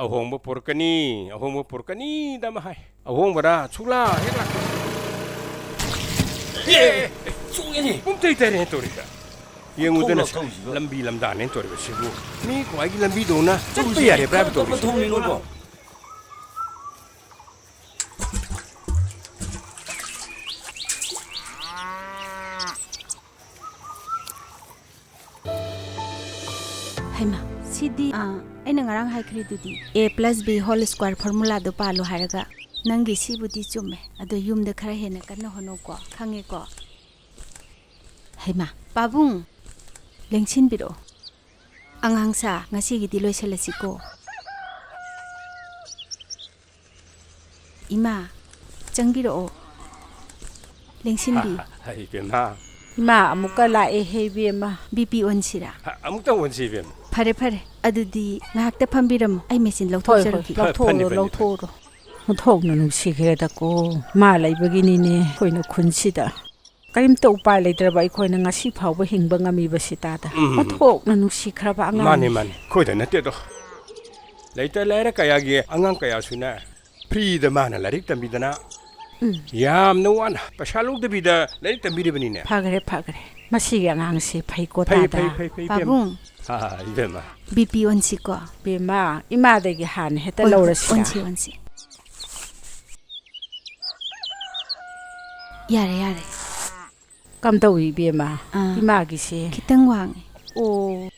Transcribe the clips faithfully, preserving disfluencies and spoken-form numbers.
ꯑꯍꯣꯡꯕ ꯄꯨꯔꯛꯀꯅꯤ, ꯑꯍꯣꯡꯕ ꯄꯨꯔꯛꯀꯅꯤꯗ ꯑꯃ ꯍꯥꯏ꯫ ꯑꯍꯣꯡꯕꯔꯥ? ꯁꯨꯛꯂꯥꯛ ꯍꯦꯛ ꯂꯥꯛꯇꯦ꯫ ꯑꯦ, ꯑꯦ, ꯑꯦ, ꯆꯣꯡꯉꯦꯅꯦ꯫ ꯄꯨꯝꯇꯩ ꯇꯩꯔꯦꯅꯦ ꯇꯧꯔꯤꯁꯦ꯫ ꯌꯦꯡꯉꯨꯗꯅ ꯊꯣꯡ ꯂꯥꯎ ꯊꯣꯡꯁꯤꯕ꯫ ꯂꯝꯕꯤ ꯂꯝꯗꯥꯡꯅꯦꯅ ꯇꯧꯔꯤꯕꯁꯤꯕꯨ꯫ ꯃꯤ ꯈ꯭ꯋꯥꯏꯒꯤ ꯂꯝꯕꯤꯗꯧꯅ ꯆꯠꯄ ꯇꯧꯔꯤꯁꯦ꯫ ꯌꯥꯔꯤꯕ꯭ꯔꯥ ꯍꯥꯏꯕ ꯀꯔꯝꯕ ꯇꯧꯔꯤꯁꯦ꯫ ꯊꯣꯡꯅꯤꯅꯣꯕꯣ? ꯍꯩꯃꯥ, ꯁꯤꯗꯤ, ꯑꯥ, ꯑꯩꯅ ꯉꯔꯥꯡ ꯍꯥꯏꯈ꯭ꯔꯤꯗꯨꯗꯤ, A plus B whole square formula ꯗꯣ ꯄꯥꯜꯂꯣ ꯍꯥꯏꯔꯒ꯫ ꯅꯪꯒꯤ ꯁꯤꯕꯨꯗꯤ ꯆꯨꯝꯃꯦ, ꯑꯗꯣ ꯌꯨꯝꯗ ꯈꯔ ꯍꯦꯟꯅ ꯀꯟꯅ ꯍꯣꯠꯅꯧꯀꯣ, ꯈꯪꯉꯦꯀꯣ? ꯍꯩꯃꯥ, ꯄꯥꯕꯨꯡ, ꯂꯦꯡꯁꯤꯟꯕꯤꯔꯛꯑꯣ꯫ ꯑꯉꯥꯡꯁꯥ, ꯉꯁꯤꯒꯤꯗꯤ ꯂꯣꯏꯁꯤꯜꯂꯁꯤꯀꯣ꯫ ꯏꯃꯥ, ꯆꯪꯕꯤꯔꯛꯑꯣ꯫ ꯂꯦꯡꯁꯤꯟꯕꯤꯌꯨ꯫ ꯍꯥ, ꯏꯕꯦꯝꯃ꯫ ꯏꯃꯥ, ꯑꯃꯨꯛꯀ ꯂꯥꯛꯑꯦꯍꯦ, ꯏꯕꯦꯝꯃ꯫ BP ꯑꯣꯟꯁꯤꯔꯥ? ꯍꯥ, ꯑꯃꯨꯛꯇ ꯑꯣꯟꯁꯤ, ꯏꯕꯦꯝꯃ꯫ ꯐꯔꯦ, ꯐꯔꯦ꯫ ꯑꯗꯨꯗꯤ ꯉꯥꯏꯍꯥꯛꯇ ꯐꯝꯕꯤꯔꯝꯃꯣ꯫ ꯑꯩ ꯃꯦꯆꯤꯟ ꯍꯣꯏ, ꯍꯣꯏ, ꯂꯧꯊꯣꯛꯆꯔꯛꯈꯤꯒꯦ꯫ ꯂꯧꯊꯣꯛꯎꯔꯣ, ꯐꯅꯤ, ꯐꯅꯤ, ꯂꯧꯊꯣꯛꯎꯔꯣ꯫ ꯑꯣꯟꯊꯣꯛꯅ ꯅꯨꯡꯁꯤꯈ꯭ꯔꯦꯗꯀꯣ꯫ ꯃꯥ ꯂꯩꯕꯒꯤꯅꯤꯅꯦ ꯑꯩꯈꯣꯏꯅ ꯈꯨꯟꯁꯤꯗ꯫ ꯀꯔꯤꯝꯇ ꯎꯄꯥꯏ ꯂꯩꯇ꯭ꯔꯕ ꯑꯩꯈꯣꯏꯅ ꯉꯁꯤ ꯐꯥꯎꯕ ꯍꯤꯡꯕ ꯉꯝꯃꯤꯕꯁꯤ ꯇꯥꯗ꯫ ꯎꯝ꯫ ꯑꯣꯟꯊꯣꯛꯅ ꯅꯨꯡꯁꯤꯈ꯭ꯔꯕ ꯑꯉꯥꯡꯅꯤ꯫ ꯃꯥꯅꯤ, ꯃꯥꯅꯤ꯫ ꯑꯩꯈꯣꯏꯗ ꯅꯠꯇꯦꯗꯣ꯫ ꯂꯩꯇ ꯂꯥꯏꯔ ꯀꯌꯥꯒꯤ ꯑꯉꯥꯡ ꯀꯌꯥꯁꯨꯅꯦ, free ꯗ ꯃꯥꯅ ꯂꯥꯏꯔꯤꯛ ꯇꯝꯕꯤꯗꯅ, ꯎꯝ꯫ ꯌꯥꯝꯅ ꯋꯥꯅ ꯄꯩꯁꯥ ꯂꯧꯗꯕꯤꯗ ꯂꯥꯏꯔꯤꯛ ꯇꯝꯕꯤꯔꯤꯕꯅꯤꯅꯦ꯫ ꯐꯈ꯭ꯔꯦ, ꯐꯈ꯭ꯔꯦ꯫ ꯃꯁꯤꯒꯤ ꯑꯉꯥꯡꯁꯤ ꯐꯩꯀꯣ, ꯐꯩ, ꯇꯥꯗ꯫ ꯐꯩ, ꯐꯩ, ꯐꯩ, ꯏꯕꯦꯝꯃ꯫ ꯄꯥꯕꯨꯡ꯫ ꯑꯥ, ꯏꯕꯦꯝꯃ꯫ BP ꯑꯣꯟꯁꯤꯀꯣ꯫ ꯏꯕꯦꯝꯃ, ꯏꯃꯥꯗꯒꯤ ꯍꯥꯟꯅ ꯍꯦꯛꯇ ꯍꯣꯏ, ꯍꯣꯏ, ꯂꯧꯔꯁꯤꯔꯥ? ꯑꯣꯟꯁꯤ, ꯑꯣꯟꯁꯤ꯫ ꯌꯥꯔꯦ, ꯌꯥꯔꯦ꯫ ꯀꯝꯗꯧꯏ ꯏꯕꯦꯝꯃ? ꯑꯥ, ꯏꯃꯥꯒꯤꯁꯦ? ꯈꯤꯇꯪ ꯋꯥꯡꯉꯦ꯫ ꯑꯣ꯫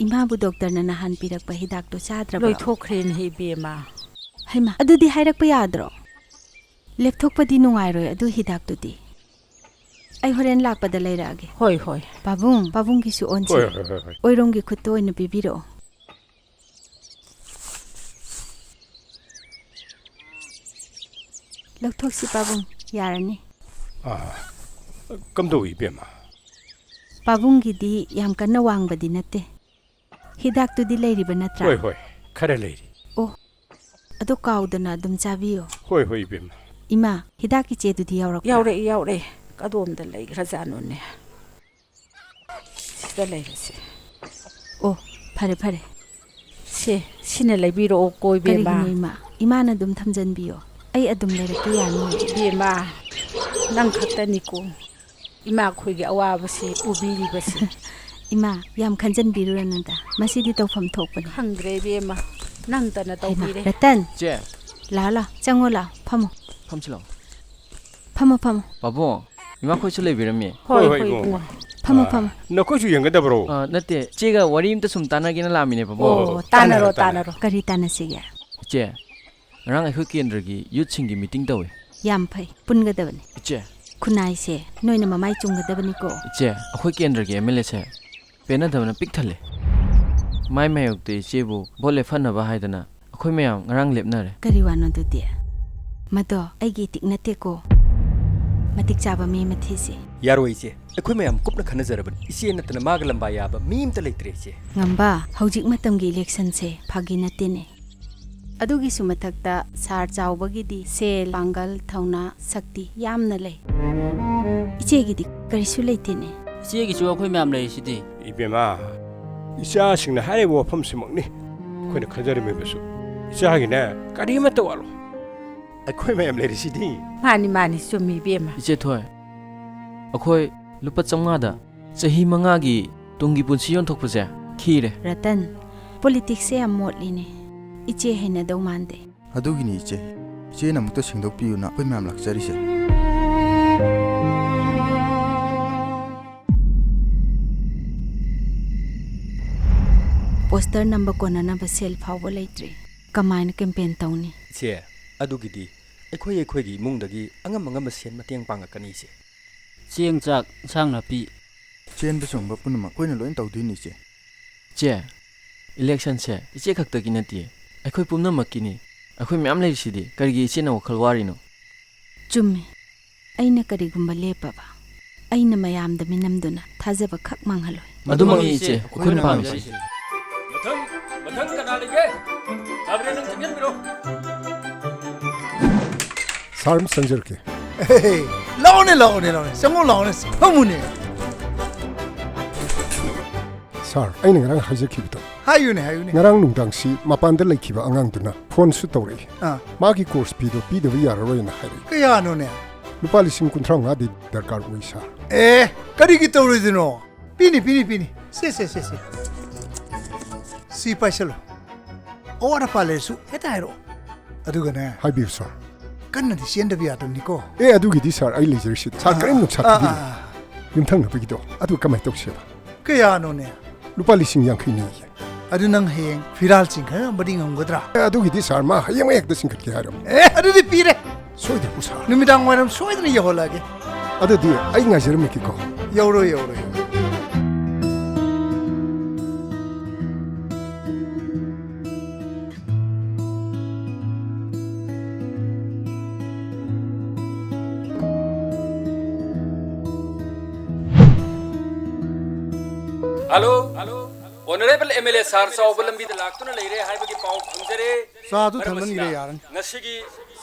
ꯏꯃꯥꯕꯨ ꯗꯣꯛꯇꯔꯅ ꯅꯍꯥꯟ ꯄꯤꯔꯛꯄ ꯍꯤꯗꯥꯛꯇꯣ ꯆꯥꯗ꯭ꯔꯕ꯭ꯔꯣ? ꯂꯣꯏꯊꯣꯛꯈ꯭ꯔꯦꯅꯦ ꯏꯕꯦꯝꯃ꯫ ꯍꯩꯃꯥ, ꯑꯗꯨꯗꯤ ꯍꯥꯏꯔꯛꯄ ꯌꯥꯗ꯭ꯔꯣ? ꯂꯦꯞꯊꯣꯛꯄꯗꯤ ꯅꯨꯡꯉꯥꯏꯔꯣꯏ ꯑꯗꯨ ꯍꯤꯗꯥꯛꯇꯨꯗꯤ꯫ ꯑꯩ ꯍꯣꯔꯦꯟ ꯂꯥꯛꯄꯗ ꯂꯩꯔꯛꯑꯒꯦ꯫ ꯍꯣꯏ, ꯍꯣꯏ꯫ ꯄꯥꯕꯨꯡ, ꯄꯥꯕꯨꯡꯒꯤꯁꯨ ꯑꯣꯟꯁꯤ꯫ ꯍꯣꯏ, ꯍꯣꯏ, ꯍꯣꯏ, ꯍꯣꯏ꯫ ꯑꯣꯏꯔꯣꯝꯒꯤ ꯈꯨꯠꯇ ꯑꯣꯏꯅ ꯄꯤꯕꯤꯔꯛꯑꯣ꯫ ꯂꯧꯊꯣꯛꯁꯤ ꯄꯥꯕꯨꯡ, ꯌꯥꯔꯅꯤ꯫ ꯑꯥ, ꯀꯝꯗꯧꯏ ꯏꯕꯦꯝꯃ? ꯄꯥꯕꯨꯡꯒꯤꯗꯤ ꯌꯥꯝ ꯀꯟꯅ ꯋꯥꯡꯕꯗꯤ ꯅꯠꯇꯦ꯫ ꯍꯤꯗꯥꯛꯇꯨꯗꯤ ꯂꯩꯔꯤꯕ ꯅꯠꯇ꯭ꯔꯥ? ꯍꯣꯏ, ꯍꯣꯏ, ꯈꯔ ꯂꯩꯔꯤ꯫ ꯑꯣ, ꯑꯗꯨ ꯀꯥꯎꯗꯅ ꯑꯗꯨꯝ ꯆꯥꯕꯤꯌꯣ꯫ ꯍꯣꯏ, ꯍꯣꯏ, ꯏꯕꯦꯝꯃ꯫ ꯏꯃꯥ, ꯍꯤꯗꯥꯛꯀꯤ ꯆꯦꯗꯨꯗꯤ ꯌꯥꯎꯔꯛꯄ꯭ꯔꯥ? ꯌꯥꯎꯔꯛꯏ, ꯌꯥꯎꯔꯛꯏ꯫ ꯀꯗꯣꯝꯗ ꯂꯩꯈ꯭ꯔꯖꯥꯠꯅꯣꯅꯦ? ꯁꯤꯗ ꯂꯩꯔꯦꯁꯦ꯫ ꯑꯣ, ꯐꯔꯦ, ꯐꯔꯦ꯫ ꯁꯦ, ꯁꯤꯅ ꯂꯩꯕꯤꯔꯛꯑꯣ ꯀꯣ, ꯏꯕꯦꯝꯃ꯫ ꯀꯔꯤꯒꯤꯅꯣ, ꯏꯃꯥ? ꯏꯃꯥꯅ ꯑꯗꯨꯝ ꯊꯝꯖꯟꯕꯤꯌꯣ꯫ ꯑꯩ ꯑꯗꯨꯝ ꯂꯩꯔꯛꯀꯦ, ꯌꯥꯅꯤꯌꯦ꯫ ꯏꯕꯦꯝꯃ, ꯅꯪ ꯈꯛꯇꯅꯤꯀꯣ ꯏꯃꯥ ꯑꯩꯈꯣꯏꯒꯤ ꯑꯋꯥꯕꯁꯤ ꯎꯕꯤꯔꯤꯕꯁꯤ꯫ ꯏꯃꯥ, ꯌꯥꯝ ꯈꯟꯖꯟꯕꯤꯔꯨꯔꯅꯨꯗ꯫ ꯃꯁꯤꯗꯤ ꯇꯧꯐꯝ ꯊꯣꯛꯄꯅꯤ꯫ ꯈꯪꯗ꯭ꯔꯦ ꯏꯕꯦꯝꯃ, ꯅꯪꯇꯅ ꯍꯩꯃꯥ, ꯇꯧꯕꯤꯔꯦ꯫ ꯔꯇꯟ! ꯆꯦ꯫ ꯂꯥꯛꯑꯣ, ꯂꯥꯛꯑꯣ, ꯆꯪꯉꯣ, ꯂꯥꯛꯑꯣ, ꯐꯝꯃꯣ꯫ ꯐꯝꯁꯤ ꯂꯥꯛꯑꯣ꯫ ꯐꯝꯃꯣ, ꯐꯝꯃꯣ꯫ ꯄꯥꯕꯨꯡ, ꯏꯃꯥꯈꯣꯏꯁꯨ ꯂꯩꯕꯤꯔꯝꯃꯤ꯫ ꯍꯣꯏ, ꯍꯣꯏ, ꯍꯣꯏ, ꯏꯕꯨꯡꯉꯣ꯫ ꯏꯕꯨꯡꯉꯣ꯫ ꯐꯝꯃꯣ, ꯑꯥ, ꯐꯝꯃꯣ꯫ ꯅꯈꯣꯏꯁꯨ ꯌꯦꯡꯒꯗꯕꯔꯣ? ꯑꯥ, ꯅꯠꯇꯦ, ꯆꯦꯒ ꯋꯥꯔꯤ ꯑꯝꯇ ꯁꯨꯝ ꯇꯥꯟꯅꯒꯦꯅ ꯂꯥꯛꯑꯝꯃꯤꯅꯦ, ꯄꯥꯕꯨꯡ꯫ ꯑꯣ, ꯇꯥꯟꯅꯔꯣ, ꯇꯥꯟꯅꯔꯣ, ꯇꯥꯟꯅꯔꯣ꯫ ꯇꯥꯟꯅꯔꯣ꯫ ꯀꯔꯤ ꯇꯥꯟꯅꯁꯤꯒꯦ? ꯏꯆꯦ, ꯉꯔꯥꯡ ꯑꯩꯈꯣꯏ ꯀꯦꯟꯗ꯭ꯔꯒꯤ ꯌꯨꯠꯁꯤꯡꯒꯤ ꯃꯤꯇꯤꯡ ꯇꯧꯋꯤ꯫ ꯌꯥꯝ ꯐꯩ, ꯄꯨꯟꯒꯗꯕꯅꯤ꯫ ꯏꯆꯦ꯫ ꯈꯨꯟꯅꯥꯏꯁꯦ ꯅꯣꯏꯅ ꯃꯃꯥꯏ ꯆꯨꯝꯒꯗꯕꯅꯤꯀꯣ꯫ ꯏꯆꯦ, ꯑꯩꯈꯣꯏ ꯀꯦꯟꯗ꯭ꯔꯒꯤ ꯑꯦꯝ ꯑꯦꯜ ꯑꯦꯁꯦ ꯄꯦꯟꯅꯗꯕꯅ ꯄꯤꯛ ꯊꯜꯂꯦ꯫ ꯃꯥꯏ ꯃꯥꯌꯣꯛꯇ ꯏꯆꯦꯕꯨ ꯚꯣꯠ ꯂꯦꯞꯍꯟꯅꯕ ꯍꯥꯏꯗꯅ ꯑꯩꯈꯣꯏ ꯃꯌꯥꯝ ꯉꯔꯥꯡ ꯂꯦꯞꯅꯔꯦ꯫ ꯀꯔꯤ ꯋꯥꯅꯣ ꯑꯗꯨꯗꯤ? ꯃꯗꯣ ꯑꯩꯒꯤ ꯏꯇꯤꯛ ꯅꯠꯇꯦꯀꯣ꯫ ꯃꯇꯤꯛ ꯆꯥꯕ ꯃꯤ ꯑꯃ ꯊꯤꯁꯤ꯫ ꯌꯥꯔꯣꯏ ꯏꯆꯦ, ꯑꯩꯈꯣꯏ ꯃꯌꯥꯝ ꯀꯨꯞꯅ ꯈꯟꯅꯖꯔꯕꯅꯤ꯫ ꯏꯆꯦ ꯅꯠꯇꯅ ꯃꯥꯒ ꯂꯝꯕꯥ ꯌꯥꯕ ꯃꯤ ꯑꯝꯇ ꯂꯩꯇ꯭ꯔꯦ ꯏꯆꯦ꯫ ꯉꯝꯕ, ꯍꯧꯖꯤꯛ ꯃꯇꯝꯒꯤ ꯏꯂꯦꯛꯁꯟꯁꯦ ꯐꯥꯒꯤ ꯅꯠꯇꯦꯅꯦ꯫ ꯑꯗꯨꯒꯤꯁꯨ ꯃꯊꯛꯇ ꯁꯥꯔ ꯆꯥꯎꯕꯒꯤꯗꯤ ꯁꯦꯜ, ꯄꯥꯡꯒꯜ, ꯊꯧꯅꯥ, ꯁꯛꯇꯤ ꯌꯥꯝꯅ ꯂꯩ꯫ ꯏꯆꯦꯒꯤꯗꯤ ꯀꯔꯤꯁꯨ ꯂꯩꯇꯦꯅꯦ꯫ ꯏꯆꯦꯒꯤꯁꯨ ꯑꯩꯈꯣꯏ ꯃꯌꯥꯝ ꯂꯩꯔꯤꯁꯤꯗꯤ꯫ ꯏꯕꯦꯝꯃ, ꯏꯆꯥꯁꯤꯡꯅ ꯍꯥꯏꯔꯤꯕ ꯋꯥꯐꯝꯁꯤꯃꯛꯅꯤ ꯑꯩꯈꯣꯏꯅ ꯈꯟꯖꯔꯝꯃꯤꯕꯁꯨ꯫ ꯏꯆꯥꯒꯤꯅꯦ ꯀꯔꯤꯃꯠꯇ ꯋꯥꯠꯂꯣꯏ꯫ ꯑꯩꯈꯣꯏ ꯃꯌꯥꯝ ꯂꯩꯔꯤꯁꯤꯗꯤ꯫ ꯃꯥꯅꯤ, ꯃꯥꯅꯤ, ꯆꯨꯝꯃꯤ ꯏꯕꯦꯝꯃ꯫ ꯏꯆꯦ ꯊꯣꯏ, ꯑꯩꯈꯣꯏ ꯂꯨꯄꯥ ꯆꯥꯝꯃꯉꯥꯗ ꯆꯍꯤ ꯃꯉꯥꯒꯤ ꯇꯨꯡꯒꯤ ꯄꯨꯟꯁꯤ ꯌꯣꯟꯊꯣꯛꯄꯁꯦ ꯈꯤꯔꯦ꯫ ꯔꯇꯟ, ꯄꯣꯂꯤꯇꯤꯛꯁꯁꯦ ꯌꯥꯝ ꯃꯣꯠꯂꯤꯅꯦ꯫ ꯏꯆꯦ ꯍꯩꯅꯗꯧ ꯃꯥꯟꯗꯦ꯫ ꯑꯗꯨꯒꯤꯅꯤ ꯏꯆꯦ꯫ ꯏꯆꯦꯅ ꯑꯃꯨꯛꯇ ꯁꯦꯡꯗꯣꯛꯄꯤꯌꯨꯅ ꯑꯩꯈꯣꯏ ꯃꯌꯥꯝ ꯂꯥꯛꯆꯔꯤꯁꯦ꯫ ꯄꯣꯁꯇꯔ ꯅꯝꯕ ꯀꯣꯟꯅꯅꯕ ꯁꯦꯜ ꯐꯥꯎꯕ ꯂꯩꯇ꯭ꯔꯤ꯫ ꯀꯃꯥꯏꯅ ꯀꯦꯝꯄꯦꯟ ꯇꯧꯅꯤ? ꯏꯆꯦ, ꯑꯗꯨꯒꯤꯗꯤ ꯑꯩꯈꯣꯏ ꯑꯩꯈꯣꯏꯒꯤ ꯏꯃꯨꯡꯗꯒꯤ ꯑꯉꯝ ꯑꯉꯝꯕ ꯁꯦꯟ ꯃꯇꯦꯡ ꯄꯥꯡꯉꯛꯀꯅꯤ ꯏꯆꯦ꯫ ꯆꯦꯡ, ꯆꯥꯛ, ꯏꯟꯁꯥꯡ ꯅꯥꯄꯤ꯫ ꯆꯦꯟꯕ ꯆꯣꯡꯕ ꯄꯨꯝꯅꯃꯛ ꯑꯩꯈꯣꯏꯅ ꯂꯣꯏꯅ ꯇꯧꯗꯣꯏꯅꯤ ꯏꯆꯦ꯫ ꯏꯆꯦ, ꯏꯂꯦꯛꯁꯟꯁꯦ ꯏꯆꯦ ꯈꯛꯇꯒꯤ ꯅꯠꯇꯦ, ꯑꯩꯈꯣꯏ ꯄꯨꯝꯅꯃꯛꯀꯤꯅꯤ꯫ ꯑꯩꯈꯣꯏ ꯃꯌꯥꯝ ꯂꯩꯔꯤꯁꯤꯗꯤ, ꯀꯔꯤꯒꯤ ꯏꯆꯦꯅ ꯋꯥꯈꯜ ꯋꯥꯔꯤꯅꯣ? ꯆꯨꯝꯃꯤ꯫ ꯑꯩꯅ ꯀꯔꯤꯒꯨꯝꯕ ꯂꯦꯞꯄꯕ, ꯑꯩꯅ ꯃꯌꯥꯝꯗ ꯃꯤꯅꯝꯗꯨꯅ ꯊꯥꯖꯕ ꯈꯛ ꯃꯥꯡꯍꯜꯂꯣꯏ꯫ ꯑꯗꯨꯃꯛꯅꯤ ꯏꯆꯦ, ꯑꯩꯈꯣꯏꯅ ꯄꯥꯝꯃꯤꯁꯦ꯫ ꯃꯊꯪ, ꯃꯊꯪ ꯀꯅꯥ ꯂꯩꯒꯦ? ꯒꯥꯕ꯭ꯔꯤꯌꯦꯜ, ꯅꯪ ꯆꯪꯁꯤꯟꯕꯤꯔꯣ꯫ ꯁꯥꯔ, ꯑꯃ ꯆꯪꯖꯔꯛꯀꯦ꯫ ꯂꯥꯛꯑꯣꯅꯦ, ꯂꯥꯛꯑꯣꯅꯦ, ꯂꯥꯛꯑꯣꯅꯦ꯫ ꯆꯪꯉꯣ, ꯂꯥꯛꯑꯣꯅꯦ꯫ ꯐꯝꯃꯨꯅꯦ꯫ ꯁꯥꯔ, ꯑꯩꯅ ꯉꯔꯥꯡ ꯍꯥꯏꯖꯈꯤꯕꯗꯣ, ꯍꯥꯏꯌꯨꯅꯦ, ꯍꯥꯏꯌꯨꯅꯦ꯫ ꯉꯔꯥꯡ ꯅꯨꯡꯗꯥꯡꯁꯤ ꯃꯄꯥꯟꯗ ꯂꯩꯈꯤꯕ ꯑꯉꯥꯡꯗꯨꯅ ꯐꯣꯟꯁꯨ ꯇꯧꯔꯛꯏ꯫ ꯑꯥ꯫ ꯃꯥꯒꯤ course feeꯗꯣ ꯄꯤꯗꯕ ꯌꯥꯔꯔꯣꯏꯅ ꯍꯥꯏꯔꯛꯏ꯫ ꯀꯌꯥꯅꯣꯅꯦ? ꯂꯨꯄꯥ ꯂꯤꯁꯤꯡ ꯀꯨꯟꯊ꯭ꯔꯥ ꯃꯉꯥꯗꯤ ꯗꯔꯀꯥꯔ ꯑꯣꯏ, ꯁꯥꯔ꯫ ꯑꯦ, ꯀꯔꯤꯒꯤ ꯇꯧꯔꯣꯏꯗꯣꯏꯅꯣ? ꯄꯤꯅꯤ, ꯄꯤꯅꯤ, ꯄꯤꯅꯤ꯫ ꯁꯦ, ꯁꯦ, ꯁꯦ, ꯁꯦ꯫ ꯁꯤ ꯄꯥꯏꯁꯜꯂꯣ꯫ ꯑꯋꯥꯠ ꯑꯄꯥ ꯂꯩꯔꯁꯨ ꯍꯦꯛꯇ ꯍꯥꯏꯔꯛꯑꯣ꯫ ꯑꯗꯨꯒꯅꯦ꯫ ꯍꯥꯏꯕꯤꯌꯨ, ꯁꯥꯔ꯫ ꯀꯟꯅꯗꯤ ꯆꯦꯟꯗꯕ ꯌꯥꯗꯕꯅꯤꯀꯣ꯫ ꯑꯦ, ꯑꯗꯨꯒꯤꯗꯤ, ꯁꯥꯔ, ꯑꯩ ꯂꯩꯖꯔꯤꯁꯤꯗꯤ꯫ ꯁꯥꯔ, ꯑꯥ, ꯀꯔꯤꯝ ꯅꯨꯡꯁꯥ ꯑꯥ, ꯊꯤꯕꯤꯅꯨ꯫ ꯑꯥ, ꯑꯥ꯫ ꯌꯨꯝꯊꯪꯅꯕꯒꯤꯗꯣ, ꯑꯗꯨ ꯀꯃꯥꯏꯅ ꯇꯧꯁꯦꯕ? ꯀꯌꯥꯅꯣꯅꯦ? ꯂꯨꯄꯥ ꯂꯤꯁꯤꯡ ꯌꯥꯡꯈꯩꯅꯤꯌꯦ꯫ ꯑꯗꯨ ꯅꯪ ꯍꯌꯦꯡ ꯐꯤꯔꯥꯜ ꯆꯤꯡꯈꯠꯅꯕꯗꯤ ꯉꯝꯒꯗ꯭ꯔꯥ? ꯑꯦ, ꯑꯗꯨꯒꯤꯗꯤ, ꯁꯥꯔ, ꯃꯥ ꯍꯌꯦꯡꯃꯛ ꯍꯦꯛꯇ ꯆꯤꯡꯈꯠꯀꯦ ꯍꯥꯏꯔꯕꯅꯦ꯫ ꯑꯦ, ꯑꯗꯨꯗꯤ ꯄꯤꯔꯦ꯫ ꯁꯣꯏꯗ꯭ꯔꯕꯣ, ꯁꯥꯔ? ꯅꯨꯃꯤꯗꯥꯡ ꯋꯥꯏꯔꯝ ꯁꯣꯏꯗꯅ ꯌꯧꯍꯜꯂꯛꯑꯒꯦ꯫ ꯑꯗꯨꯗꯤ ꯑꯩ ꯉꯥꯏꯖꯔꯝꯃꯒꯦꯀꯣ꯫ ꯌꯧꯔꯣ, ꯌꯧꯔꯣ, ꯌꯧꯔꯣ꯫ Hello, hello, Honourable M L A sir Chaoba ꯂꯝꯕꯤꯗ ꯂꯥꯛꯇꯨꯅ ꯂꯩꯔꯦ ꯍꯥꯏꯕꯒꯤ ꯄꯥꯎ ꯐꯪꯖꯔꯦ꯫ ꯆꯥꯗꯨ ꯃꯔꯝ ꯊꯥꯡꯍꯟꯈ꯭ꯔꯦ, ꯑꯁꯤꯅ ꯌꯥꯔꯅꯤ꯫ ꯉꯁꯤꯒꯤ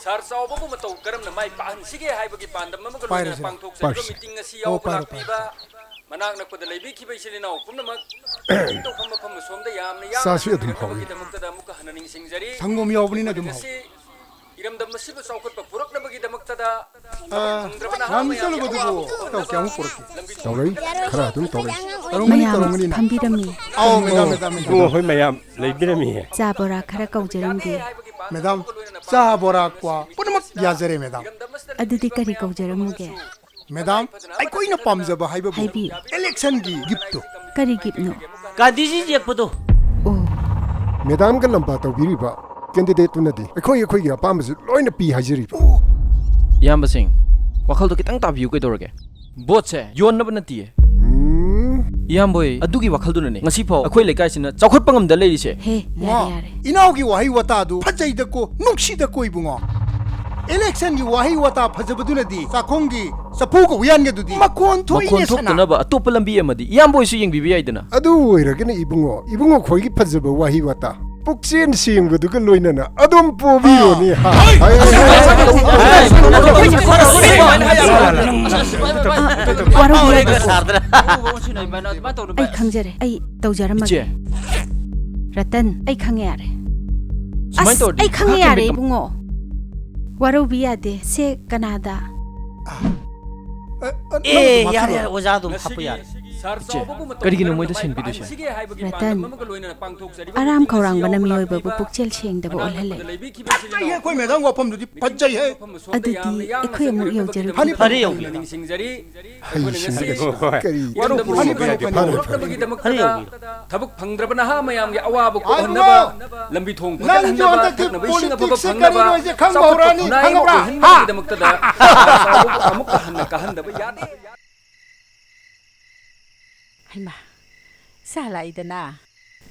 ꯁꯥꯔ ꯆꯥꯎꯕꯕꯨ ꯃꯇꯧ ꯀꯔꯝꯅ ꯃꯥꯏ ꯄꯥꯛꯍꯟꯁꯤꯒꯦ ꯍꯥꯏꯕꯒꯤ ꯄꯥꯟꯗꯝ ꯑꯃꯒ ꯂꯣꯏꯅꯅ ꯄꯥꯏꯔꯁꯤꯔꯥ? ꯄꯥꯡꯊꯣꯛꯆꯔꯤꯕ ꯄꯥꯏꯔꯁꯤ꯫ Meeting ꯑꯁꯤ ꯑꯣ, ꯌꯥꯎꯕ ꯄꯥꯏꯔꯣ, ꯂꯥꯛꯄꯤꯕ ꯄꯥꯏꯔꯣ꯫ ꯃꯅꯥꯛ ꯅꯛꯄꯗ ꯂꯩꯕꯤꯈꯤꯕ ꯏꯆꯤꯜ ꯏꯅꯥꯎ ꯄꯨꯝꯅꯃꯛ ꯇꯧꯐꯝ ꯃꯐꯝ ꯑꯁꯣꯝꯗ ꯌꯥꯝꯅ ꯌꯥꯝꯅ ꯆꯥꯁꯤ ꯑꯗꯨꯝ ꯍꯥꯎꯏ꯫ ꯊꯥꯒꯠꯅꯕꯒꯤꯗꯃꯛꯇꯗ ꯑꯃꯨꯛꯀ ꯍꯟꯅ ꯅꯤꯡꯁꯤꯡꯖꯔꯤ꯫ ꯁꯪꯒꯣꯝ ꯌꯥꯎꯕꯅꯤꯅ ꯑꯗꯨꯝ ꯍꯥꯎꯏ꯫ ꯃꯁꯤ ꯏꯔꯝꯗꯝ ꯑꯁꯤꯕꯨ ꯆꯥꯎꯈꯠꯄ ꯄꯨꯔꯛꯅꯕꯒꯤꯗꯃꯛꯇꯗ ꯑꯥ, ꯊꯕꯛ ꯐꯪꯗ꯭ꯔꯕ ꯅꯍꯥ ꯉꯥꯃꯤ ꯃꯌꯥꯝꯒꯤ ꯆꯠꯂꯨꯕꯗꯨꯕꯨ ꯑꯋꯥꯕ ꯇꯧ, ꯀꯌꯥꯃꯨꯛ ꯄꯨꯔꯛꯀꯦ? ꯇꯧꯔꯛꯏ, ꯈꯔ ꯑꯗꯨꯝ ꯇꯧꯔꯛꯏ꯫ ꯇꯧꯔꯝꯒꯅꯤ, ꯃꯌꯥꯝ ꯇꯧꯔꯝꯒꯅꯤ ꯅꯪ꯫ ꯐꯝꯕꯤꯔꯝꯃꯤ꯫ ꯑꯧ, ꯃꯦꯗꯥꯝ, ꯃꯦꯗꯥꯝ, ꯃꯦꯗꯥꯝ꯫ ꯏꯕꯨꯡꯉꯣ, ꯑꯩꯈꯣꯏ ꯃꯌꯥꯝ ꯂꯩꯕꯤꯔꯝꯃꯤꯌꯦ꯫ ꯆꯥ ꯕꯣꯔꯥ ꯈꯔ ꯀꯧꯖꯔꯝꯒꯦ꯫ ꯃꯦꯗꯥꯝ, ꯆꯥ ꯕꯣꯔꯥ ꯀ꯭ꯋꯥ ꯄꯨꯝꯅꯃꯛ ꯌꯥꯖꯔꯦ, ꯃꯦꯗꯥꯝ꯫ ꯑꯗꯨꯗꯤ ꯀꯔꯤ ꯀꯧꯖꯔꯝꯃꯨꯒꯦ? ꯃꯦꯗꯥꯝ, ꯑꯩꯈꯣꯏꯅ ꯄꯥꯝꯖꯕ ꯍꯥꯏꯕꯕꯨ ꯍꯥꯏꯕꯤꯌꯨ꯫ Election ꯒꯤ gift ꯇꯨ꯫ ꯀꯔꯤ gift ꯅꯣ? ꯒꯥꯟꯙꯤꯖꯤ ꯌꯦꯛꯄꯗꯣ꯫ ꯑꯣ꯫ ꯃꯦꯗꯥꯝꯒ ꯂꯝꯕꯥ ꯇꯧꯕꯤꯔꯤꯕ candidate ꯇꯨꯅꯗꯤ ꯑꯩꯈꯣꯏ, ꯑꯩꯈꯣꯏꯒꯤ ꯑꯄꯥꯝꯕꯁꯤ ꯂꯣꯏꯅ ꯄꯤ ꯍꯥꯏꯖꯔꯤꯕ꯫ ꯏꯌꯥꯝꯕꯁꯤꯡ, ꯋꯥꯈꯜꯗꯣ ꯈꯤꯇꯪ ꯇꯥꯕꯤꯌꯨ ꯀꯩꯗꯧꯔꯒꯦ? Vote ꯁꯦ ꯌꯣꯟꯅꯕ ꯅꯠꯇꯤꯌꯦ꯫ ꯎꯝ꯫ ꯏꯌꯥꯝꯕ ꯍꯣꯏ, ꯑꯗꯨꯒꯤ ꯋꯥꯈꯜꯗꯨꯅꯅꯦ ꯉꯁꯤꯐꯥꯎ ꯑꯩꯈꯣꯏ ꯂꯩꯀꯥꯏꯁꯤꯅ ꯆꯥꯎꯈꯠꯄ ꯉꯝꯗ ꯂꯩꯔꯤꯁꯦ꯫ ꯍꯦ, ꯌꯥꯔꯦ, ꯃꯥ, ꯌꯥꯔꯦ꯫ ꯏꯅꯥꯎꯒꯤ ꯋꯥꯍꯩ ꯋꯥꯇꯥꯗꯨ ꯐꯖꯩꯗꯀꯣ, ꯅꯨꯡꯁꯤꯗꯀꯣ, ꯏꯕꯨꯡꯉꯣ꯫ Election ꯒꯤ ꯋꯥꯍꯩ ꯋꯥꯇꯥ ꯐꯖꯕꯗꯨꯅꯗꯤ ꯆꯥꯛꯈꯨꯝꯒꯤ ꯆꯐꯨꯒ ꯎꯌꯥꯟꯒꯗꯨꯗꯤ ꯃꯈꯣꯟ ꯊꯣꯛꯏꯅꯦ, ꯃꯈꯣꯟ ꯁꯅꯥ꯫ ꯊꯣꯛꯇꯅꯕ ꯑꯇꯣꯞꯄ ꯂꯝꯕꯤ ꯑꯃꯗꯤ ꯏꯌꯥꯝꯕ ꯍꯣꯏꯁꯨ ꯌꯦꯡꯕꯤꯕ ꯌꯥꯏꯗꯅ꯫ ꯑꯗꯨ ꯑꯣꯏꯔꯒꯅ ꯏꯕꯨꯡꯉꯣ, ꯏꯕꯨꯡꯉꯣ ꯈꯣꯏꯒꯤ ꯐꯖꯕ ꯋꯥꯍꯩ ꯋꯥꯇꯥ ꯄꯨꯛꯆꯦꯜ ꯁꯦꯡꯕꯗꯨꯒ ꯂꯣꯏꯅꯅ ꯑꯗꯨꯝ ꯄꯣꯕꯤꯔꯣꯅꯦ, ꯍꯥ? ꯋꯥꯔꯧꯕꯤꯔꯣꯏ꯫ ꯑꯩ ꯈꯪꯖꯔꯦ, ꯑꯩ ꯇꯧꯖꯔꯝꯃꯒꯦ꯫ ꯏꯆꯦ꯫ ꯔꯇꯟ, ꯑꯩ ꯈꯪꯉꯦ ꯌꯥꯔꯦ꯫ ꯁꯨꯃꯥꯏꯅ ꯑꯁ, ꯇꯧꯔꯗꯤ ꯑꯩ ꯈꯪꯉꯦ ꯉꯥꯏꯍꯥꯛꯀꯤ ꯌꯥꯔꯦ, ꯃꯇꯝ ꯏꯕꯨꯡꯉꯣ꯫ ꯋꯥꯔꯧꯕꯤ ꯌꯥꯗꯦ꯫ ꯁꯦ ꯀꯅꯥꯗ? ꯑ, ꯑ, ꯑꯦ, ꯅꯪꯒꯤꯗꯣ ꯌꯥꯔꯦ, ꯃꯥꯊꯨꯔꯣ꯫ ꯌꯥꯔꯦ, ꯑꯣꯖꯥ ꯑꯗꯨꯝ ꯍꯥꯞꯄ ꯌꯥꯔꯦ꯫ ꯏꯆꯦ, ꯀꯔꯤꯒꯤꯅꯣ ꯃꯣꯏꯗ ꯁꯦꯟ ꯄꯤꯗꯣꯏꯁꯦ? ꯔꯇꯟ, ꯑꯔꯥꯝ ꯈꯧꯔꯥꯡꯕꯅ ꯃꯤꯑꯣꯏꯕꯕꯨ ꯄꯨꯛꯆꯦꯜ ꯁꯦꯡꯗꯕ ꯑꯣꯜꯍꯜꯂꯦ꯫ ꯐꯖꯩꯍꯦ, ꯑꯩꯈꯣꯏ ꯃꯦꯗꯥꯝ ꯋꯥꯐꯝꯗꯨꯗꯤ ꯐꯖꯩꯍꯦ꯫ ꯑꯗꯨꯗꯤ ꯑꯩꯈꯣꯏ ꯑꯃꯨꯛ ꯌꯧꯖꯔꯒꯦ꯫ ꯐꯅꯤ, ꯐꯔꯦ, ꯐꯅꯤ, ꯌꯧꯕꯤꯔꯣ꯫ ꯐꯅꯤ, ꯐꯅꯤ꯫ ꯍꯩꯁꯤꯡꯕ ꯀꯔꯤ? ꯐꯅꯤ, ꯐꯅꯤ, ꯐꯅꯤ, ꯐꯅꯤ꯫ ꯐꯔꯦ, ꯌꯧꯕꯤꯔꯣ꯫ ꯊꯕꯛ ꯐꯪꯗ꯭ꯔꯕ ꯅꯍꯥ ꯃꯌꯥꯝꯒꯤ ꯑꯋꯥꯕ ꯀꯣꯛꯍꯟꯅꯕ, ꯂꯝꯕꯤ ꯊꯣꯡ ꯅꯪꯁꯨ ꯐꯒꯠꯍꯟꯅꯕ, ꯍꯟꯗꯛꯇꯤ ꯊꯛꯅꯕ ꯏꯁꯤꯡ ꯑꯐꯕ politics ꯁꯦ ꯐꯪꯅꯕ, ꯀꯔꯤꯅꯣ ꯍꯥꯏꯁꯦ ꯈꯪꯕ ꯆꯥꯎꯈꯠꯄ ꯍꯧꯔꯛꯑꯅꯤ, ꯈꯨꯟꯅꯥꯏ ꯑꯃ ꯈꯪꯕ꯭ꯔꯥ? ꯑꯣꯏꯍꯟꯅꯕꯒꯤꯗꯃꯛꯇꯗ ꯄꯩꯁꯥ ꯆꯥꯎꯕꯕꯨ ꯑꯃꯨꯛꯀ ꯍꯟꯅ ꯀꯥꯍꯟꯗꯕ ꯌꯥꯗꯦ꯫ ꯍꯩꯃꯥ, ꯏꯆꯥ ꯂꯥꯛꯏꯗꯅ꯫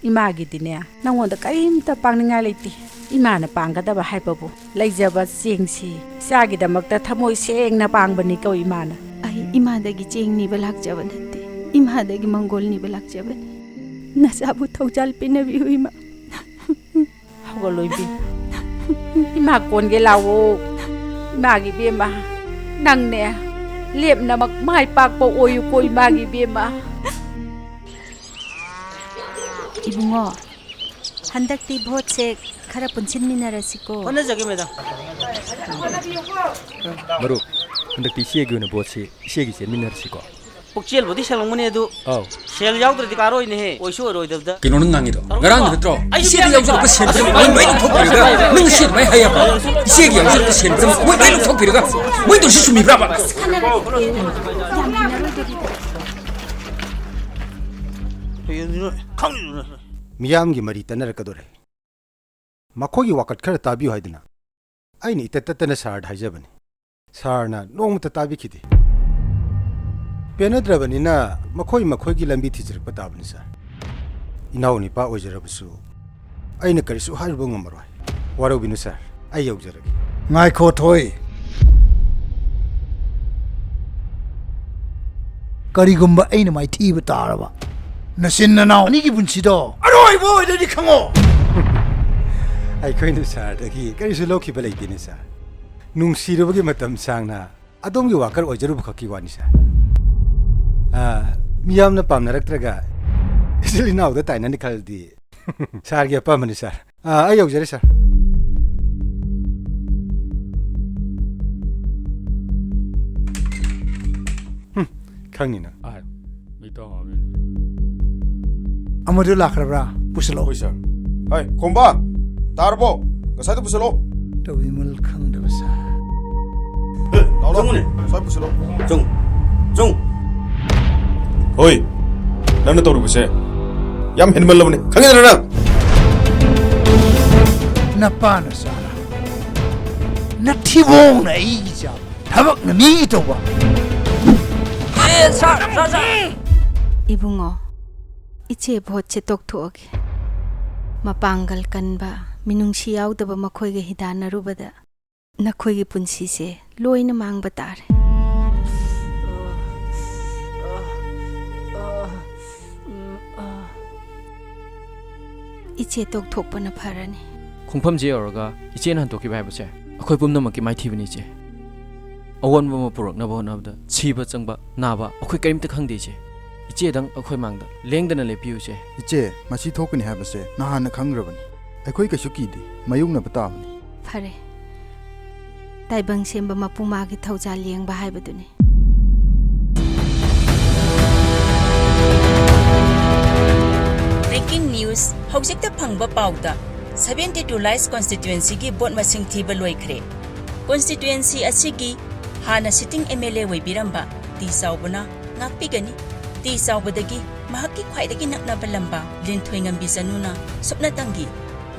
ꯏꯃꯥꯒꯤꯗꯤꯅꯦ, ꯅꯪꯉꯣꯟꯗ ꯀꯔꯤꯝꯇ ꯄꯥꯡꯅꯤꯡꯉꯥꯏ ꯂꯩꯇꯦ꯫ ꯏꯃꯥꯅ ꯄꯥꯡꯒꯗꯕ ꯍꯥꯏꯕꯕꯨ ꯂꯩꯖꯕ ꯆꯦꯡꯁꯤ ꯏꯆꯥꯒꯤꯗꯃꯛꯇ ꯊꯃꯣꯏ ꯁꯦꯡꯅ ꯄꯥꯡꯕꯅꯤꯀꯣ ꯏꯃꯥꯅ꯫ ꯑꯩ ꯏꯃꯥꯗꯒꯤ ꯆꯦꯡ ꯅꯤꯕ ꯂꯥꯛꯆꯕ ꯅꯠꯇꯦ, ꯏꯃꯥꯗꯒꯤ ꯃꯪꯒꯣꯜ ꯅꯤꯕ ꯂꯥꯛꯆꯕꯅꯤ꯫ ꯅꯆꯥꯕꯨ ꯊꯧꯖꯥꯜ ꯄꯤꯅꯕꯤꯌꯨ ꯏꯃꯥ꯫ ꯍꯧꯒꯠꯂꯣ ꯏꯕꯦꯝ꯫ ꯏꯃꯥ ꯀꯣꯟꯒꯦ ꯂꯥꯛꯑꯣ꯫ ꯏꯃꯥꯒꯤ ꯏꯕꯦꯝꯃ, ꯅꯪꯅꯦ ꯂꯦꯞꯅꯃꯛ ꯃꯥꯏ ꯄꯥꯛꯄ ꯑꯣꯏꯌꯨꯀꯣ ꯏꯃꯥꯒꯤ ꯏꯕꯦꯝꯃ꯫ ꯏꯕꯨꯡꯉꯣ, ꯍꯟꯗꯛꯇꯤ ꯚꯣꯠꯁꯦ ꯈꯔ ꯄꯨꯟꯁꯤꯟꯃꯤꯟꯅꯔꯁꯤꯀꯣ꯫ ꯍꯣꯠꯅꯖꯒꯦ, ꯃꯦꯗꯥꯝ꯫ ꯃꯔꯨꯞ, ꯍꯟꯗꯛꯇꯤ ꯏꯆꯦꯒꯤ ꯑꯣꯏꯅ ꯚꯣꯠꯁꯤ ꯏꯆꯦꯒꯤ ꯆꯦꯟꯃꯤꯟꯅꯔꯁꯤꯀꯣ꯫ ꯄꯨꯛꯆꯦꯜꯕꯨꯗꯤ ꯁꯦꯡꯂꯝꯒꯅꯤ ꯑꯗꯨ, ꯑꯧ꯫ ꯁꯦꯜ ꯌꯥꯎꯗ꯭ꯔꯗꯤ ꯀꯥꯔꯣꯏꯅꯦꯍꯦ꯫ ꯑꯣꯏꯁꯨ ꯑꯣꯏꯔꯣꯏꯗꯕꯗ꯫ ꯀꯩꯅꯣ ꯅꯪ ꯉꯥꯡꯉꯤꯗꯣ? ꯉꯔꯥꯡꯒꯤ ꯅꯠꯇ꯭ꯔꯣ? ꯑꯩ ꯏꯆꯦꯗ ꯌꯥꯎꯖꯔꯛꯄ ꯁꯦꯟ ꯄꯨꯝꯅꯃꯛ ꯃꯣꯏ ꯂꯣꯏ ꯂꯧꯊꯣꯛꯄꯤꯔꯒ, ꯅꯪ ꯏꯆꯦ ꯑꯗꯨꯃꯥꯏꯅ ꯍꯥꯏꯌꯦꯕ? ꯏꯆꯦꯒꯤ ꯌꯥꯎꯖꯔꯛꯄ ꯁꯦꯟ ꯄꯨꯝꯅꯃꯛ ꯃꯣꯏ ꯂꯣꯏ ꯂꯧꯊꯣꯛꯄꯤꯔꯒ, ꯃꯣꯏ ꯇꯧꯔꯤꯁꯤ ꯆꯨꯝꯃꯤꯕ꯭ꯔꯥꯕ? ꯃꯤꯌꯥꯝꯒꯤ ꯃꯔꯤ ꯇꯠꯅꯔꯛꯀꯗꯣꯔꯦ꯫ ꯃꯈꯣꯏꯒꯤ ꯋꯥꯀꯠ ꯈꯔ ꯇꯥꯕꯤꯌꯨ ꯍꯥꯏꯗꯨꯅ ꯑꯩꯅ ꯏꯇꯠ ꯇꯠꯇꯅ ꯁꯥꯔꯗ ꯍꯥꯏꯖꯕꯅꯤ꯫ ꯁꯥꯔꯅ ꯅꯣꯡꯃꯇ ꯇꯥꯕꯤꯈꯤꯗꯦ꯫ ꯄꯦꯟꯅꯗ꯭ꯔꯕꯅꯤꯅ ꯃꯈꯣꯏ ꯃꯈꯣꯏꯒꯤ ꯂꯝꯕꯤ ꯊꯤꯖꯔꯛꯄ ꯇꯥꯕꯅꯤ, ꯁꯥꯔ꯫ ꯏꯅꯥꯎ ꯅꯤꯄꯥ ꯑꯣꯏꯖꯔꯕꯁꯨ ꯑꯩꯅ ꯀꯔꯤꯁꯨ ꯍꯥꯏꯔꯨꯕ ꯉꯝꯃꯔꯣꯏ꯫ ꯋꯥꯔꯧꯕꯤꯅꯨ, ꯁꯥꯔ꯫ ꯑꯩ ꯌꯧꯖꯔꯒꯦ꯫ ꯉꯥꯏꯈꯣ, ꯊꯣꯏ꯫ ꯀꯔꯤꯒꯨꯝꯕ ꯑꯩꯅ ꯃꯥꯏꯊꯤꯕ ꯇꯥꯔꯕ, ꯅꯆꯤꯟ ꯅꯅꯥꯎ ꯑꯅꯤꯒꯤ ꯄꯨꯟꯁꯤꯗꯣ ꯑꯔꯣꯏꯕ ꯑꯣꯏꯔꯅꯤ, ꯈꯪꯉꯣ꯫ ꯑꯩꯈꯣꯏꯅ ꯁꯥꯔꯗꯒꯤ ꯀꯔꯤꯁꯨ ꯂꯧꯈꯤꯕ ꯂꯩꯇꯦꯅꯦ, ꯁꯥꯔ꯫ ꯅꯨꯡꯁꯤꯔꯨꯕꯒꯤ ꯃꯇꯝ ꯁꯥꯡꯅ ꯑꯗꯣꯝꯒꯤ ꯋꯥꯀꯔ ꯑꯣꯏꯖꯔꯨꯕ ꯈꯛꯀꯤ ꯋꯥꯅꯤ, ꯁꯥꯔ꯫ ꯑꯥ, ꯃꯤꯌꯥꯝꯅ ꯄꯥꯝꯅꯔꯛꯇ꯭ꯔꯒ ꯏꯆꯤꯜ ꯏꯅꯥꯎꯗ ꯇꯥꯏꯅꯅꯤ ꯈꯜꯂꯗꯤ ꯁꯥꯔꯒꯤ ꯑꯄꯥꯝꯕꯅꯤ, ꯁꯥꯔ꯫ ꯑꯥ, ꯑꯩ ꯌꯧꯖꯔꯦ, ꯁꯥꯔ꯫ ꯍꯨꯝ, ꯈꯪꯅꯤ ꯅꯪ꯫ ꯑꯥꯏ, ꯃꯤꯇꯣ ꯍꯥꯎꯔꯦꯅꯦ꯫ ꯑꯃꯗꯨ ꯂꯥꯛꯈ꯭ꯔꯕ꯭ꯔꯥ? ꯄꯨꯁꯤꯜꯂꯛꯑꯣ꯫ ꯍꯣꯏ, ꯁꯥꯔ꯫ ꯍꯥꯏ, ꯈꯣꯝꯕ, ꯇꯥꯔꯕꯣ? ꯉꯁꯥꯏꯗꯣ ꯄꯨꯁꯤꯜꯂꯛꯑꯣ꯫ ꯇꯧꯕꯤꯃꯜ ꯈꯪꯗꯕ ꯁꯥꯔ꯫ ꯑꯦ, ꯂꯥꯛꯑꯣ, ꯂꯥꯛꯑꯣ꯫ ꯆꯪꯉꯨꯅꯦ꯫ ꯁ꯭ꯋꯥꯏ ꯄꯨꯁꯤꯜꯂꯛꯑꯣ꯫ ꯆꯪꯉꯨ, ꯆꯪꯉꯨ꯫ ꯍꯣꯏ, ꯅꯪꯅ ꯇꯧꯔꯤꯕꯁꯦ ꯌꯥꯝ ꯍꯦꯟꯃꯜꯂꯕꯅꯤ, ꯈꯪꯉꯤꯗꯅ ꯅꯪ? ꯅꯄꯥꯅ ꯆꯥꯔ, ꯅꯊꯤꯕꯣꯡꯅ ꯑꯩꯒꯤ ꯆꯥꯕ, ꯊꯕꯛꯅ ꯃꯤꯒꯤ ꯇꯧꯕ꯫ ꯏꯕꯨꯡꯉꯣ, ꯏꯆꯦ ꯚꯣꯠꯁꯦ ꯇꯣꯛꯊꯣꯛꯑꯒꯦ꯫ ꯃꯄꯥꯡꯒꯜ ꯀꯟꯕ, ꯃꯤꯅꯨꯡꯁꯤ ꯌꯥꯎꯗꯕ ꯃꯈꯣꯏꯒ ꯍꯤꯗꯥꯟꯅꯔꯨꯕꯗ ꯅꯈꯣꯏꯒꯤ ꯄꯨꯟꯁꯤꯁꯦ ꯂꯣꯏꯅ ꯃꯥꯡꯕ ꯇꯥꯔꯦ꯫ ꯏꯆꯦ ꯇꯣꯛꯊꯣꯛꯄꯅ ꯐꯔꯅꯤ꯫ ꯈꯣꯡꯐꯝꯁꯦ ꯌꯧꯔꯒ ꯏꯆꯦꯅ ꯍꯟꯗꯣꯛꯈꯤꯕ ꯍꯥꯏꯕꯁꯦ ꯑꯩꯈꯣꯏ ꯄꯨꯝꯅꯃꯛꯀꯤ ꯃꯥꯏꯊꯤꯕꯅꯤ, ꯏꯆꯦ꯫ ꯑꯑꯣꯟꯕ ꯑꯃ ꯄꯨꯔꯛꯅꯕ ꯍꯣꯠꯅꯕꯗ ꯁꯤꯕ ꯆꯪꯕ, ꯅꯥꯕ ꯑꯩꯈꯣꯏ ꯀꯔꯤꯝꯇ ꯈꯪꯗꯦ, ꯏꯆꯦ꯫ ꯏꯆꯦꯗꯪ ꯑꯩꯈꯣꯏ ꯃꯥꯡꯗ ꯂꯦꯡꯗꯅ ꯂꯦꯞꯄꯤꯌꯨ, ꯏꯆꯦ꯫ ꯏꯆꯦ, ꯃꯁꯤ ꯊꯣꯛꯀꯅꯤ ꯍꯥꯏꯕꯁꯦ ꯅꯍꯥꯟꯅ ꯈꯪꯈ꯭ꯔꯕꯅꯤ꯫ ꯑꯩꯈꯣꯏ ꯀꯩꯁꯨ ꯀꯤꯗꯦ, ꯃꯥꯌꯣꯛꯅꯕ ꯇꯥꯕꯅꯤ꯫ ꯐꯔꯦ, ꯇꯥꯏꯕꯪ ꯁꯦꯝꯕ ꯃꯄꯨ ꯃꯥꯒꯤ ꯊꯧꯖꯥꯜ ꯌꯦꯡꯕ ꯍꯥꯏꯕꯗꯨꯅꯤ꯫ Breaking news, ꯍꯧꯖꯤꯛꯇ ꯐꯪꯕ ꯄꯥꯎꯗ, seventy two Lies constituencyꯒꯤ ꯚꯣꯠ ꯃꯁꯤꯡ ꯊꯤꯕ ꯂꯣꯏꯈ꯭ꯔꯦ꯫ Constituency ꯑꯁꯤꯒꯤ ꯍꯥꯟꯅ sitting M L A ꯑꯣꯏꯕꯤꯔꯝꯕ ꯇꯤ ꯆꯥꯎꯕꯅ ꯉꯥꯛꯄꯤꯒꯅꯤ꯫ ꯇꯤ ꯆꯥꯎꯕꯗꯒꯤ ꯃꯍꯥꯛꯀꯤ ꯈ꯭ꯋꯥꯏꯗꯒꯤ ꯅꯛꯅꯕ ꯂꯝꯕꯥ ꯂꯤꯟꯊꯣꯏꯉꯝꯕꯤ ꯆꯅꯨꯅ ꯁꯨꯞꯅꯇꯪꯒꯤ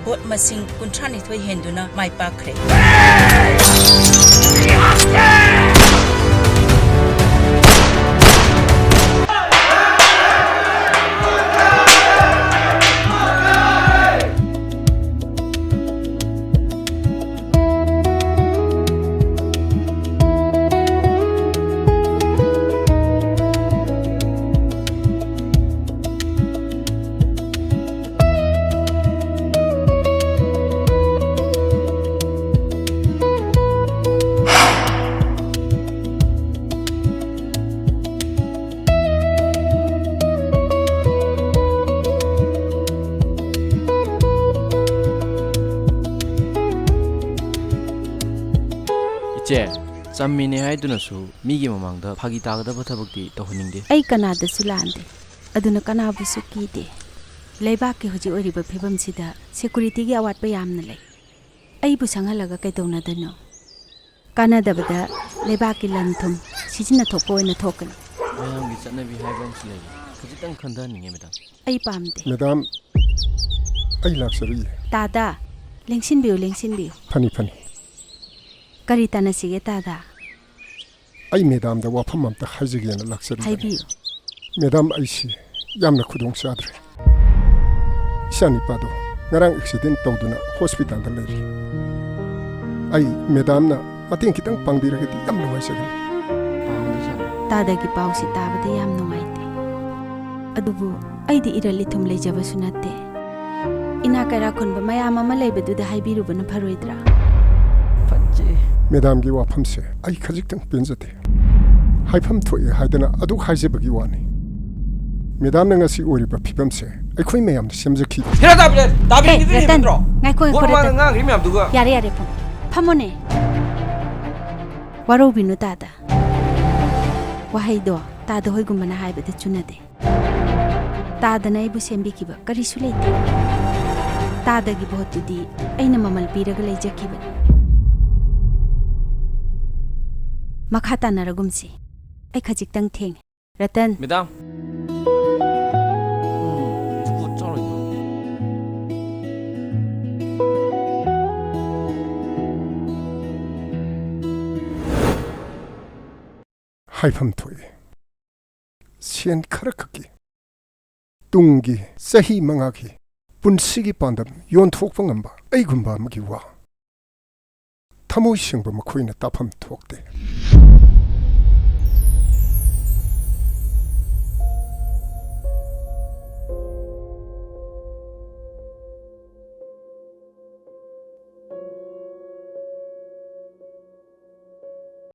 ꯚꯣꯠ ꯃꯁꯤꯡ ꯀꯨꯟꯊ꯭ꯔꯥ ꯅꯤꯊꯣꯏ ꯍꯦꯟꯗꯨꯅ ꯃꯥꯏ ꯄꯥꯛꯈ꯭ꯔꯦ꯫ ꯆꯝꯃꯤꯅꯦ ꯍꯥꯏꯗꯨꯅꯁꯨ ꯃꯤꯒꯤ ꯃꯃꯥꯡꯗ ꯐꯥꯒꯤ ꯇꯥꯒꯗꯕ ꯊꯕꯛꯇꯤ ꯇꯧꯍꯟꯅꯤꯡꯗꯦ꯫ ꯑꯩ ꯀꯅꯥꯗꯁꯨ ꯂꯥꯟꯗꯦ, ꯑꯗꯨꯅ ꯀꯅꯥꯕꯨꯁꯨ ꯀꯤꯗꯦ꯫ ꯂꯩꯕꯥꯛꯀꯤ ꯍꯧꯖꯤꯛ ꯑꯣꯏꯔꯤꯕ ꯐꯤꯕꯝꯁꯤꯗ ꯁꯦꯀꯨꯔꯤꯇꯤꯒꯤ ꯑꯋꯥꯠꯄ ꯌꯥꯝꯅ ꯂꯩ꯫ ꯑꯩꯕꯨ ꯁꯪꯍꯜꯂꯒ ꯀꯩꯗꯧꯅꯗꯣꯏꯅꯣ? ꯀꯥꯟꯅꯗꯕꯗ ꯂꯩꯕꯥꯛꯀꯤ ꯂꯟ ꯊꯨꯝ ꯁꯤꯖꯤꯟꯅꯊꯣꯛꯄ ꯑꯣꯏꯅ ꯊꯣꯛꯀꯅꯤ꯫ ꯃꯌꯥꯝꯒꯤ ꯆꯠꯅꯕꯤ ꯍꯥꯏꯕ ꯑꯃꯁꯨ ꯂꯩ꯫ ꯈꯖꯤꯛꯇꯪ ꯈꯟꯊꯍꯟꯅꯤꯡꯉꯦ, ꯃꯦꯗꯥꯝ꯫ ꯑꯩ ꯄꯥꯝꯗꯦ꯫ ꯃꯦꯗꯥꯝ, ꯑꯩ ꯂꯥꯛꯆꯔꯤꯌꯦ꯫ ꯇꯥꯗ, ꯂꯦꯡꯁꯤꯟꯕꯤꯌꯨ, ꯂꯦꯡꯁꯤꯟꯕꯤꯌꯨ꯫ ꯐꯅꯤ, ꯐꯅꯤ꯫ ꯀꯔꯤ ꯇꯥꯟꯅꯁꯤꯒꯦ, ꯇꯥꯗ? ꯑꯩ ꯃꯦꯗꯥꯝꯗ ꯋꯥꯐꯝ ꯑꯝꯇ ꯍꯥꯏꯖꯒꯦꯅ ꯂꯥꯛꯆꯔꯤꯕꯅꯤ꯫ ꯍꯥꯏꯕꯤꯌꯨ꯫ ꯃꯦꯗꯥꯝ, ꯑꯩꯁꯤ ꯌꯥꯝꯅ ꯈꯨꯗꯣꯡ ꯆꯥꯗ꯭ꯔꯦ꯫ ꯏꯆꯥꯅꯤꯄꯥꯗꯣ ꯉꯔꯥꯡ ꯑꯦꯛꯁꯤꯗꯦꯟ ꯇꯧꯗꯨꯅ ꯍꯣꯁꯄꯤꯇꯥꯜꯗ ꯂꯩꯔꯤ꯫ ꯑꯩ ꯃꯦꯗꯥꯝꯅ ꯃꯇꯦꯡ ꯈꯤꯇꯪ ꯄꯥꯡꯕꯤꯔꯒꯗꯤ ꯌꯥꯝ ꯅꯨꯡꯉꯥꯏꯖꯒꯅꯤ꯫ ꯄꯥꯝꯗꯦ, ꯁꯥꯔ꯫ ꯇꯥꯗꯒꯤ ꯄꯥꯎꯁꯤ ꯇꯥꯕꯗ ꯌꯥꯝ ꯅꯨꯡꯉꯥꯏꯇꯦ꯫ ꯑꯗꯨꯕꯨ ꯑꯩꯗꯤ ꯏꯔꯜ ꯏꯊꯨꯝ ꯂꯩꯖꯕꯁꯨ ꯅꯠꯇꯦ꯫ ꯏꯅꯥ ꯀꯩꯔꯥ ꯈꯨꯟꯕ ꯃꯌꯥꯝ ꯑꯃ ꯂꯩꯕꯗꯨꯗ ꯍꯥꯏꯕꯤꯔꯨꯕꯅ ꯐꯔꯣꯏꯗ꯭ꯔꯥ? ꯐꯠꯖꯩ꯫ ꯃꯦꯗꯥꯝꯒꯤ ꯋꯥꯐꯝꯁꯦ ꯑꯩ ꯈꯖꯤꯛꯇꯪ ꯄꯦꯟꯖꯗꯦ꯫ ꯍꯥꯏꯐꯝ ꯊꯣꯛꯑꯦ ꯍꯥꯏꯗꯅ ꯑꯗꯨꯛ ꯍꯥꯏꯖꯕꯒꯤ ꯋꯥꯅꯤ꯫ ꯃꯦꯗꯥꯝꯅ ꯉꯁꯤ ꯑꯣꯏꯔꯤꯕ ꯐꯤꯕꯝꯁꯦ ꯑꯩꯈꯣꯏ ꯃꯌꯥꯝꯅ ꯁꯦꯝꯖꯈꯤꯕ꯫ ꯍꯦꯔꯥ ꯇꯥꯕꯤꯔꯦ, ꯇꯥꯕꯤꯔꯦ, ꯑꯦ, ꯇꯥꯕꯤꯔꯦ, ꯔꯇꯟ, ꯍꯦꯟꯃꯟꯗ꯭ꯔꯣ? ꯉꯥꯏꯈꯣ, ꯉꯥꯏꯈꯣ, ꯒꯣꯔ ꯃꯥꯅ ꯔꯇꯟ꯫ ꯉꯥꯡꯈ꯭ꯔꯤ ꯃꯌꯥꯝꯗꯨꯒ꯫ ꯌꯥꯔꯦ, ꯌꯥꯔꯦ, ꯐꯝ-, ꯐꯝꯃꯣꯅꯦ꯫ ꯋꯥꯔꯧꯕꯤꯅꯨ ꯇꯥꯗ꯫ ꯋꯥꯍꯩꯗꯣ ꯇꯥꯗ ꯍꯣꯏꯒꯨꯝꯕꯅ ꯍꯥꯏꯕꯗ ꯆꯨꯅꯗꯦ꯫ ꯇꯥꯗꯅ ꯑꯩꯕꯨ ꯁꯦꯝꯕꯤꯈꯤꯕ ꯀꯔꯤꯁꯨ ꯂꯩꯇꯦ꯫ ꯇꯥꯗꯒꯤ ꯚꯣꯠꯇꯨꯗꯤ ꯑꯩꯅ ꯃꯃꯜ ꯄꯤꯔꯒ ꯂꯩꯖꯈꯤꯕꯅꯤ꯫ ꯃꯈꯥ ꯇꯥꯅꯔꯒꯨꯝꯁꯤ꯫ ꯑꯩ ꯈꯖꯤꯛꯇꯪ ꯊꯦꯡꯉꯦ꯫ ꯔꯇꯟ꯫ ꯃꯦꯗꯥꯝ꯫ ꯎꯝ, ꯖꯨꯒꯣꯠ ꯆꯥꯔꯣꯏꯗ꯫ ꯍꯥꯏꯐꯝ ꯊꯣꯛꯏ, ꯁꯦꯟ ꯈꯔꯈꯛꯀꯤ ꯇꯨꯡꯒꯤ ꯆꯍꯤ ꯃꯉꯥꯒꯤ ꯄꯨꯟꯁꯤꯒꯤ ꯄꯥꯟꯗꯝ ꯌꯣꯟꯊꯣꯛꯄ ꯉꯝꯕ ꯑꯩꯒꯨꯝꯕ ꯑꯃꯒꯤ ꯋꯥ ꯊꯃꯣꯏ ꯁꯦꯡꯕ ꯃꯈꯣꯏꯅ ꯇꯥꯐꯝ ꯊꯣꯛꯇꯦ꯫